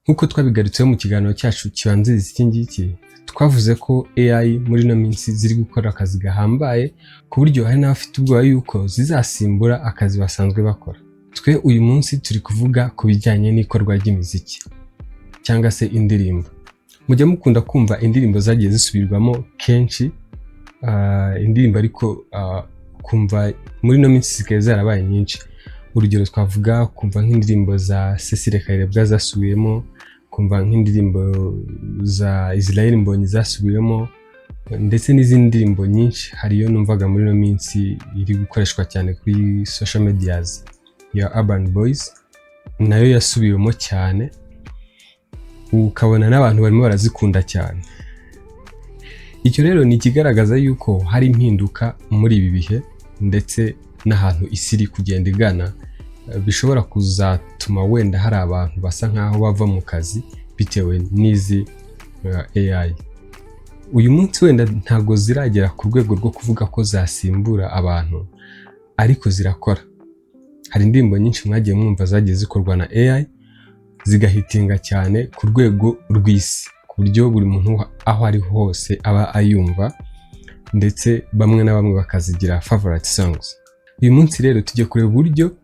Nk'uko twabigarutseho mu kiganiro cyacu kibanziriza iki ngiki, twavuze ko AI muri ino minsi ziri gukora akazi gahambaye, ku buryo hari n'abafite ubwoba yuko zizasimbura akazi basanzwe bakora. Twe uyu munsi turi kuvuga ku bijyanye n'ikorwa ry'imiziki cyangwa se indirimbo. Mujya mukunda kumva indirimbo zagiye zisubirwamo kenshi, indirimbo ariko kumva muri ino minsi zisigaye zarabaye nyinshi. Urugero twavuga kumva nk'indirimbo za Cecile Kayirebwa zasubiyemo, kumva nk'indirimbo za Israel Mbonyi zasubiyemo, ndetse n'izindi ndirimbo nyinshi. Hari iyo numvaga muri ino minsi iri gukoreshwa cyane kuri social medias ya Urban Boys, nayo yasubiwemo cyane, ukabona n'abantu barimo barazikunda cyane. Icyo rero ni ikigaragaza yuko hari impinduka muri ibi bihe ndetse n'ahantu isi iri kugenda igana, bishobora kuzatuma wenda hari abantu basa nkaho bava mu kazi bitewe n'izi AI. Uyu munsi wenda ntabwo ziragera ku rwego rwo kuvuga ko zasimbura abantu, ariko zirakora. Hari indirimbo nyinshi mwagiye mwumva zagiye zikorwa na AI zigahitinga cyane ku rwego rw'isi, ku buryo buri muntu aho ari hose aba ayumva, ndetse bamwe na bamwe bakazigira favorite songs. Uyu munsi rero tujye kureba uburyo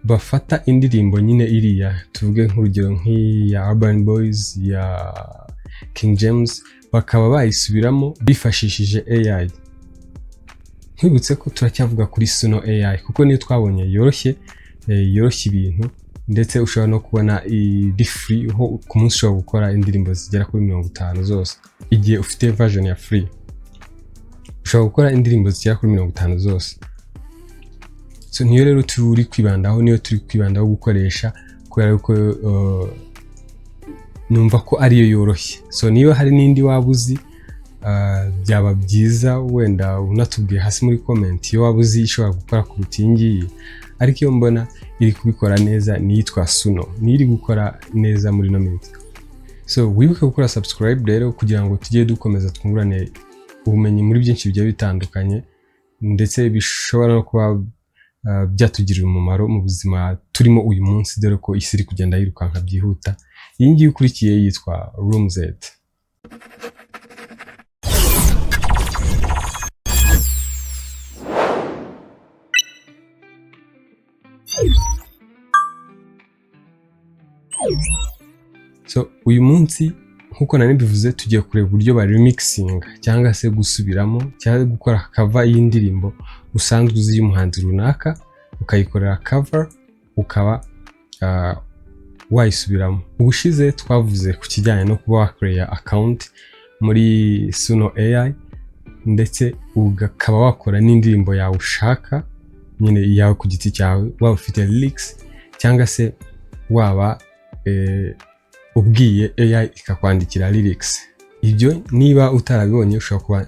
bafata indirimbo nyine iriya, tuvuge nk'urugero nk'iya Urban Boys, ya King James, bakaba bayisubiramo bifashishije AI. Nkwibutse ko turacyavuga kuri Suno AI, kuko niyo twabonye yoroshye, yoroshya ibintu, ndetse ushobora no kubona iri free, ho ku munsi ushobora gukora indirimbo zigera kuri 50 zose. Igihe ufite version ya free ushobora gukora indirimbo zigera kuri 50 zose. So niyo rero turi kwibandaho, niyo turi kwibandaho gukoresha, kubera ko numva ko ariyo yoroshye. So niba hari n'indi waba uzi, byaba byiza wenda unatubwiye hasi muri comment iyo waba uzi ishobora gukora kuruta iyi ngiyi. Ariko iyo mbona iri kubikora neza ni iyitwa Suno, niyo iri gukora neza muri ino minsi. So wibuke gukora subscribe rero kugira ngo tujye dukomeza twungurane ubumenyi muri byinshi bigiye bitandukanye, ndetse bishobora no kuba byatugirira umumaro mu buzima turimo uyu munsi, dore ko isi iri kugenda yirukanka byihuta. Iyi ngiyi ukurikiye yitwa Room Z. So uyu munsi nk'uko nari mbivuze, tugiye kureba uburyo ba remixinga cyangwa se gusubiramo cyangwa gukora cover y'indirimbo usanzwe uzi y'umuhanzi runaka, ukayikorera cover, ukaba wayisubiramo. Ubushize twavuze ku kijyanye no kuba wakoreya account muri Suno AI, ndetse ukaba wakora n'indirimbo yawe ushaka nyine iyawe ku giti cyawe, waba ufite lyrics cyangwa se waba ubwiye AI ikakwandikira lyrics. Ibyo niba utarabibonye ushobora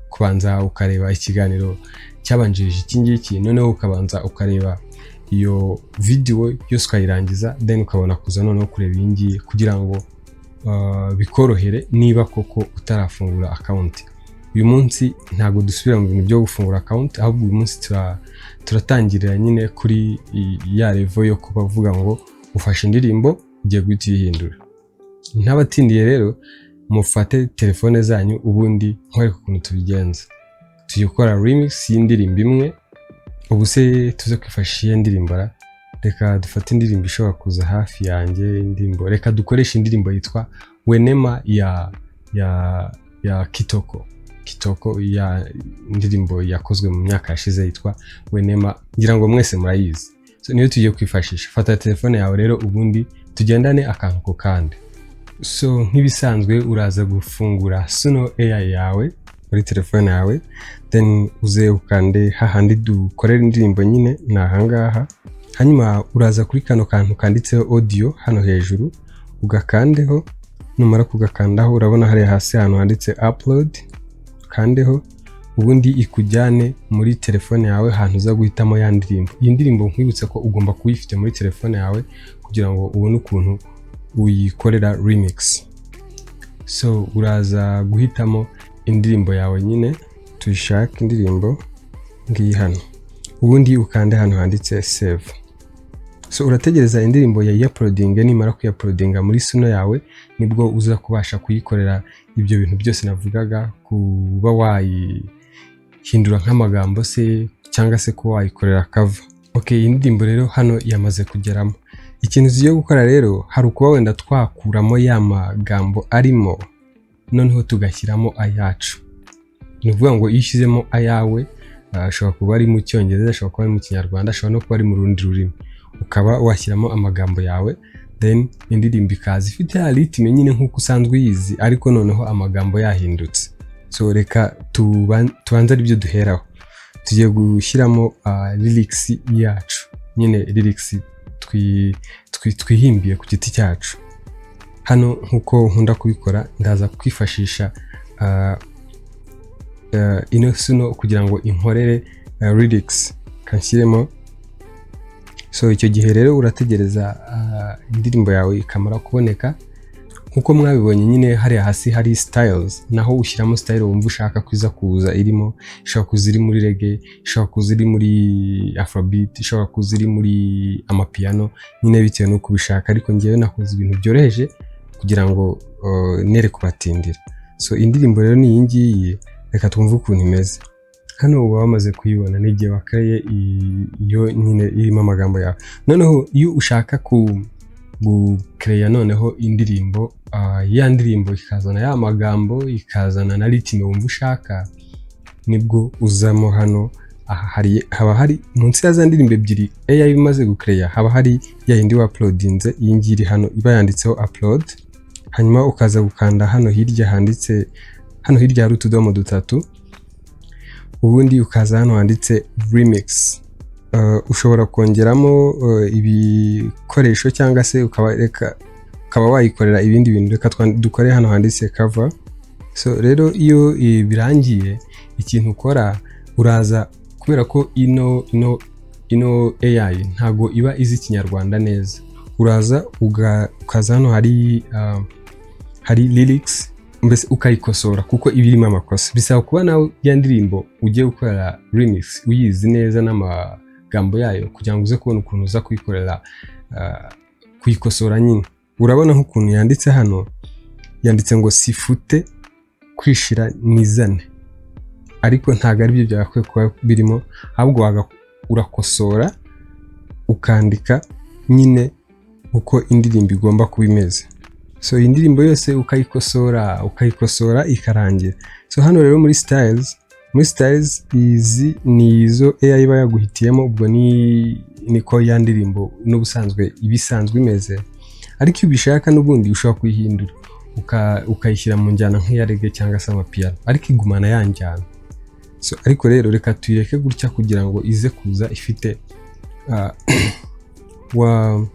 kubanza ukareba ikiganiro cyabanjirije iki ngiki, noneho ukabanza ukareba iyo video yose ukayirangiza, then ukabona kuza noneho kureba iyi ngiyi, kugira ngo bikorohere niba koko utarafungura account. Uyu munsi ntabwo dusubira mu bintu byo gufungura account, ahubwo uyu munsi turatangirira nyine kuri ya level yo kuba uvuga ngo ufashe indirimbo ugiye guhita uyihindura. Ntabatindiye rero, mufate telefone zanyu ubundi nkwereke ukuntu tubigenza. Tugiye gukora remix y'indirimbo imwe. Ubu se tuze kwifashisha iyo ndirimbo ra? Reka dufate indirimbo ishobora kuza hafi yanjye, indirimbo, reka dukoreshe indirimbo yitwa Wenema ya Kitoko. Kitoko, ya indirimbo yakozwe mu myaka yashize yitwa Wenema, ngira ngo mwese murayizi. So niyo tugiye kwifashisha. Fata telefone yawe rero ubundi tugendane akantu ku kandi. So nk'ibisanzwe uraza gufungura Suno AI yawe muri telefone yawe, then uze ukande hahandi dukorera indirimbo nyine, ni ahangaha. Hanyuma uraza kuri kano kantu kanditseho audio hano hejuru, ugakandeho. Numara kugakandaho urabona hariya hasi ahantu handitse upload, ukandeho, ubundi ikujyane muri telefone yawe ahantu uza guhitamo ya ndirimbo. Iyi ndirimbo nkwibutse ko ugomba kuba uyifite muri telefone yawe kugira ngo ubone ukuntu uyikorera remix. So uraza guhitamo indirimbo yawe nyine, tuyishake indirimbo ngiyi hano, ubundi ukande hano handitse save. So urategereza indirimbo ya uploading. Nimara kuyauploadinga muri Suno yawe, nibwo uza kubasha kuyikorera ibyo bintu byose navugaga, kuba wayihindura nk'amagambo se cyangwa se kuba wayikorera cover. Okay, iyi ndirimbo rero hano yamaze kugeramo. Ikintu tugiye gukora rero, hari ukuba wenda twakuramo ya magambo arimo, noneho tugashyiramo ayacu. Ni ukuvuga ngo iyo ushyizemo ayawe, ashobora kuba ari mu Cyongereza, ashobora kuba ari mu Kinyarwanda, ashobora no kuba ari mu rundi rurimi, ukaba washyiramo amagambo yawe, then indirimbo ikaza ifite ya rythme nyine nk'uko usanzwe uyizi, ariko noneho amagambo yahindutse. So reka tubanze aribyo duheraho. Tugiye gushyiramo lyrics yacu nyine, lyrics twihimbiye ku giti cyacu. Hano nk'uko nkunda kubikora, ndaza kwifashisha ino Suno kugira ngo inkorere lyrics kanshyiremo. So icyo gihe rero urategereza indirimbo yawe ikamara kuboneka. Nk'uko mwabibonye nyine, hariya hasi hari styles, naho ushyiramo style wumva ushaka kuza kuza irimo. Ishobora kuza iri muri reggae, ishobora kuza iri muri afrobeat, ishobora kuza iri muri amapiano nyine, bitewe n'uko ubishaka. Ariko ngewe nakoze ibintu byoroheje kugira ngo nere kubatindira. So indirimbo rero ni iyi ngiyi, reka twumve ukuntu imeze. Hano uba wamaze kuyibona n'igihe wakoreye iyo nyine irimo amagambo yawe. Noneho iyo ushaka ku gukereya noneho indirimbo, ya ndirimbo ikazana ya magambo, ikazana na rythme wumva ushaka, nibwo uzamo hano. Aha hari, haba hari munsi ya za ndirimbo ebyiri AI imaze gukereya, haba hari ya yindi wa uploadinze, iyi ngiyi iri hano iba yanditseho upload. Hanyuma ukaza gukanda hano hirya handitse, hano hirya hari utudomo dutatu, ubundi ukaza hano handitse remix. Ushobora kongeramo ibikoresho cyangwa se ukaba reka ukaba wayikorera ibindi bintu. Reka dukore hano handitse cover. So rero iyo birangiye, ikintu ukora uraza, kubera ko ino AI ntago iba izi Ikinyarwanda neza, uraza ukaza hano hari lyrics, mbese ukayikosora kuko iba irimo amakosa. Bisaba kuba nawe ya ndirimbo ugiye gukorera remix uyizi neza n'amagambo yayo, kugira ngo uze kubona ukuntu uza kuyikorera, kuyikosora nyine. Urabona nk'ukuntu yanditse hano, yanditse ngo "sifute kwishira nizane", ariko ntabwo aribyo byagakwiye kuba birimo. Ahubwo urakosora ukandika nyine uko indirimbo igomba kuba imeze. So iyi ndirimbo yose ukayikosora, ukayikosora ikarangira. So hano rero muri styles, izi ni izo AI iba yaguhitiyemo. Ubwo ni niko ya ndirimbo n'ubusanzwe iba isanzwe imeze, ariko iyo ubishaka n'ubundi ushobora kuyihindura, ukayishyira mu njyana nk'iya reggae cyangwa se amapiano, ariko igumana ya njyana. So ariko rero reka tuyireke gutya kugira ngo ize kuza ifite wa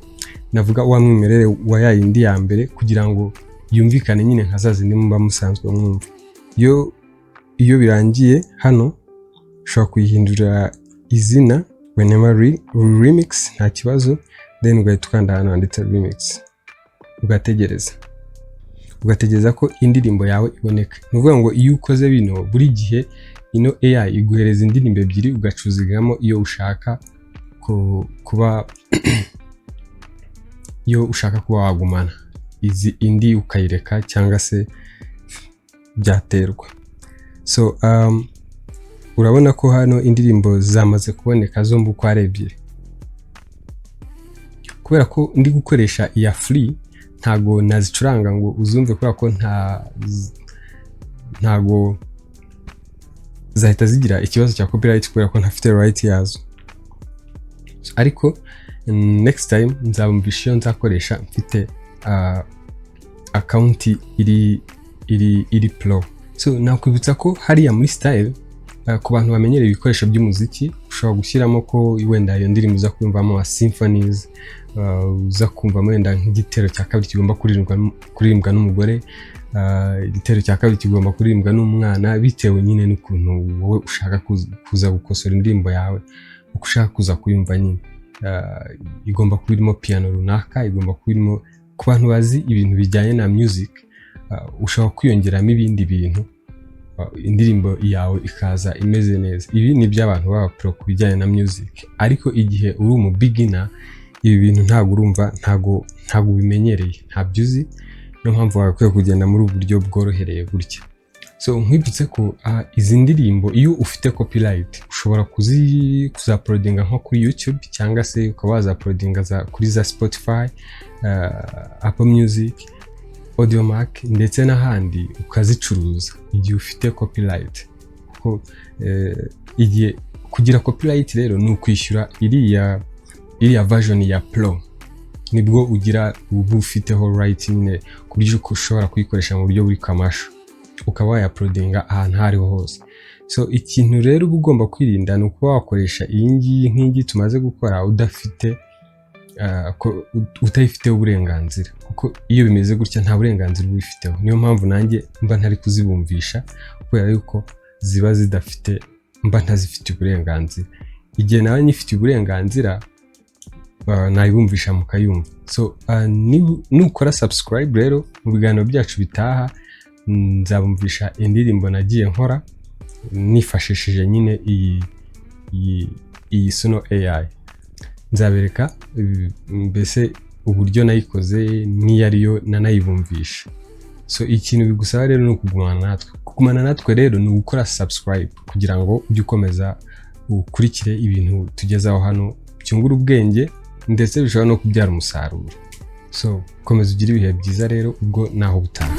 navuga wa mwimerere wa ya yindi ya mbere, kugira ngo yumvikane nyine nka za zindi muba musanzwe mwumva. Iyo birangiye, hano ushobora kuyihindura izina, whenever remix, nta kibazo, then ugahita ukanda hano handitse remix, ugategereza ko indirimbo yawe iboneka. Ni ukuvuga ngo iyo ukoze bino, buri gihe ino AI iguhereza indirimbo ebyiri, ugachoosingamo iyo ushaka kuba iyo ushaka kuba wagumana, izi indi ukayireka cyangwa se byaterwa. So urabona ko hano indirimbo zamaze kuboneka zombi uko ari ebyiri. Kubera ko ndi gukoresha iya free, ntago nazicuranga ngo uzumve, kubera ko ntago zahita zigira ikibazo cya copyright, kubera ko ntafite right yazo. Ariko next time nzabumvisha iyo nzakoresha mfite account iri pro. So nakwibutsa ko hariya muri style, ku bantu bamenyereye ibikoresho by'umuziki, ushobora gushyiramo ko wenda iyo ndirimbo uza kumvamo symphonies, uza kumvamo wenda nk'igitero cya kabiri kigomba kuririmbwa n'umugore, igitero cya kabiri kigomba kuririmbwa n'umwana, bitewe nyine n'ukuntu wowe ushaka kuza gukosora indirimbo yawe, uko ushaka kuza kuyumva nyine. Igomba kuba irimo piano runaka, igomba kuba irimo, ku bantu bazi ibintu bijyanye na music, ushobora kwiyongeramo ibindi bintu, indirimbo yawe ikaza imeze neza. Ibi ni iby'abantu baba pro ku bijyanye na music, ariko igihe uri umu beginner, Ibi bintu ntabwo urumva, ntabwo ubimenyereye, ntabyo uzi. Niyo mpamvu wagakwiye kugenda muri ubu buryo bworohereye gutya. So nkwibutse ko izi ndirimbo, iyo ufite copyright, ushobora kuzauploadinga nko kuri YouTube, cyangwa se ukaba wazauploadinga kuri za Spotify, Apple Music, Audiomack ndetse n'ahandi, ukazicuruza igihe ufite copyright. Kuko igihe kugira copyright rero ni ukwishyura iriya version ya pro, nibwo ugira uba ufiteho right nyine, ku buryo ushobora kuyikoresha mu buryo buri commercial, ukaba wayauploadinga ahantu aho ariho hose. So ikintu rero uba ugomba kwirinda ni ukuba wakoresha iyi ngiyi, nk'iyi tumaze gukora, udafite utayifiteho uburenganzira, kuko iyo bimeze gutya nta burenganzira uba ubifiteho. Niyo mpamvu nanjye mba ntari kuzibumvisha, kubera yuko ziba zidafite, mba ntazifitiye uburenganzira. Igihe nawe nyifitiye uburenganzira, nayibumvisha mukayumva. So nukora subscribe rero, mu biganiro byacu bitaha nzabumvisha indirimbo nagiye nkora nifashishije nyine iyi Suno AI. Nzabereka mbese uburyo nayikoze n'iyo ariyo, nanayibumvisha. So ikintu bigusaba rero ni ukugumana natwe. Kugumana natwe rero ni ugukora subscribe, kugira ngo ujye ukomeza ukurikire ibintu tugezaho hano byungura ubwenge, ndetse bishobora no kubyara umusaruro. So komeza ugire ibihe byiza rero, ubwo naho ubutaha.